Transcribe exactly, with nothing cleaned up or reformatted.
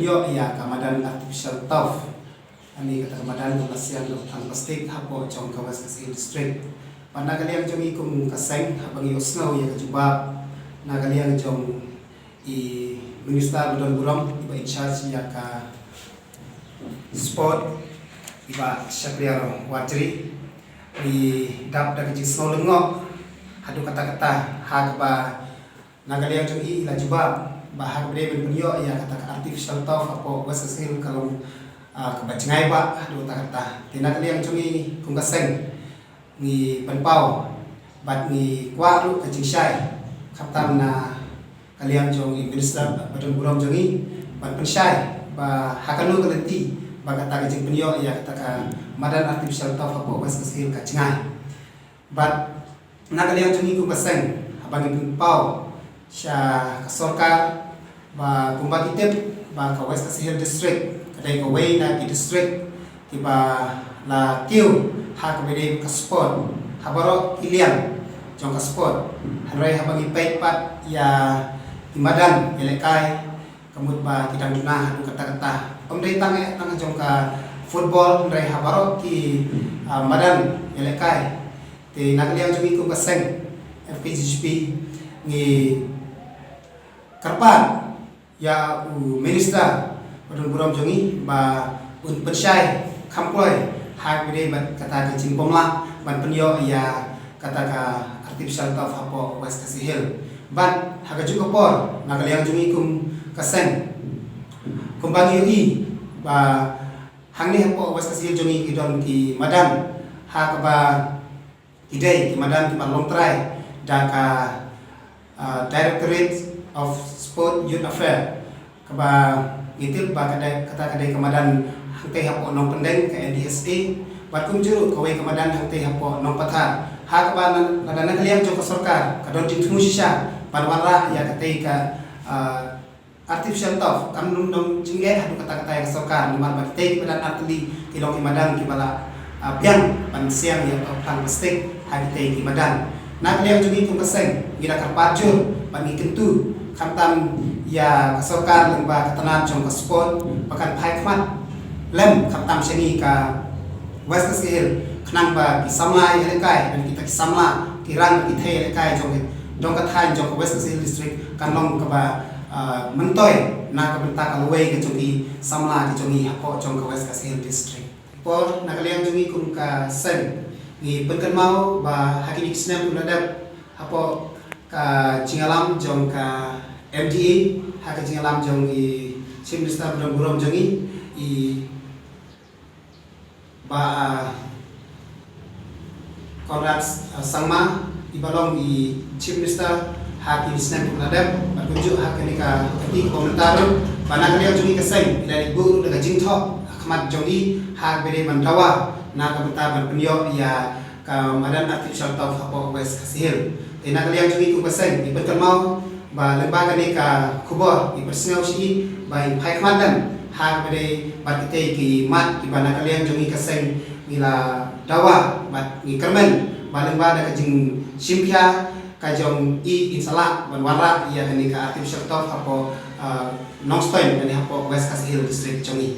ïoh ïa ka madan artificial turf. Ani kata ka madan ka la siang da u thang plastik hapoh jong ka West Khasi Hills District. Bad na ka liang jong i kum ka seng, haba ngi ïohsngew ïa ka jubab na ka liang jong i minister ba don burom, i ba in charge ïa ka sport, i Bah Shahriar Warjri, i dap da ka jingsngew lyngngoh haduh katta katta, ha kaba na ka liang jong i i la jubab ba ha kaba dei ban pynïoh ïa kata ka artificial turf hapoh West Khasi Hills ka long, ah, kaba jngai bha haduh katta katta. Te na ka liang jong i kum ka seng ngi pynpaw bad ngi kwah ruh ka jingshai khamtam na ka liang jong i minister ba don burom jong i ban pynshai ba ha kano ka lynti ba kata ka jingpynïoh ïa kata ka madan artificial turf hapoh West Khasi Hills ka jngai. Bad na ka liang jong i kum ka seng, haba ngi pynpaw sha ka sorkar ba kumba ki tip ba ka West Khasi Hills District ka dei kawei na ki district kiba la kiew ha kaba dei ka sport ha baroh ki liang jong ka sport. Hynrei haba ngi peit pat ïa ki madan ïalehkai, ka mut ba ki dang duna haduh katta katta. Ym dei tang eh tang jong ka football, hynrei ha baroh ki, ah, madan ïalehkai. Te na ka liang jong i kum ka seng F K J G P ngi kyrpad ïa u minister ba don burom jong i ba un pynshai kham kloi ha kaba dei bad kata ka jingbymlah ban pynïoh ïa kata ka artificial turf hapoh West Khasi Hills. Bad ha kajuh ka por na ka liang jong i kum ka seng, kumba ngi ïohi ba hangne hapoh West Khasi Hills jong i ki don ki madan ha kaba ki dei ki madan kiba long trai da ka, ah, Directorate of Sport Youth Affairs, kaba ngi tip ba ka dei, kata ka dei ka madan hangtei hapoh Nongpyndeng ka N D S A, bad kumjuh ruh kawei ka madan hangtei hapoh Nongpathar. Ha kaba na, lada na ka liang jong ka sorkar ka don jingthmu shisha ban wanrah ïa katei ka, ah, artificial turf, kam nym don jingeh haduh katta katta ïa ka sorkar, namar ba kitei ki madan artylli ki long ki madan kiba la, ah, biang ban siang ïa ka phlang plastik ha kitei ki madan. Na ka liang jong ngi kum ka seng ngi la kyrpad jur bad ngi kyntu khamtam ïa ka sorkar lyngba ka tnat jong ka sport ba kan phai khmat lem khamtam sha ngi ka West Khasi Hills khnang ba ki samla ïalehkai, bad kita ki samla ki rang ki thei ïalehkai jong ki dong ka thaiñ jong ka West Khasi Hills District kan long kaba, ah, myntoi na ka bynta ka lawei ka jong ki samla ki jong ngi hapoh jong ka West Khasi Hills District. Por na ka liang jong ngi kum ka seng ngi pynkynmaw ba ha kine ki snem ki la dep hapoh ka jingïalam jong ka M D A ha ka jingïalam jong i Chief Minister ba don burom jong ngi, i Bah, ah, Conrad, ah, Sangma, i ba long i Chief Minister ha ki snem ki la dep, bad kumjuh ha kane ka kti ka mynta ruh, ba na ka liang jong ngi ka seng i la leit buh ruh da ka jingthoh ha khmat jong i ha kaba dei ban dawa na ka bynta ban pynïoh ïa ka madan artificial turf hapoh West Khasi Hills. Te na ka liang jong ngi kum ka seng ngi pynkynmaw ba lyngba kane ka khubor ngi pynsngew sha i ba in phai khmat lem ha kaba dei bad kitei ki mat kiba na ka liang jong ngi ka seng ngi la dawa bad ngi kyrmen ba lyngba da ka jingshim khia ka jong i in sa lah ban wanrah ïa kane ka artificial turf hapoh, ah, Nongstoiñ kane hapoh West Khasi Hills District jong ngi.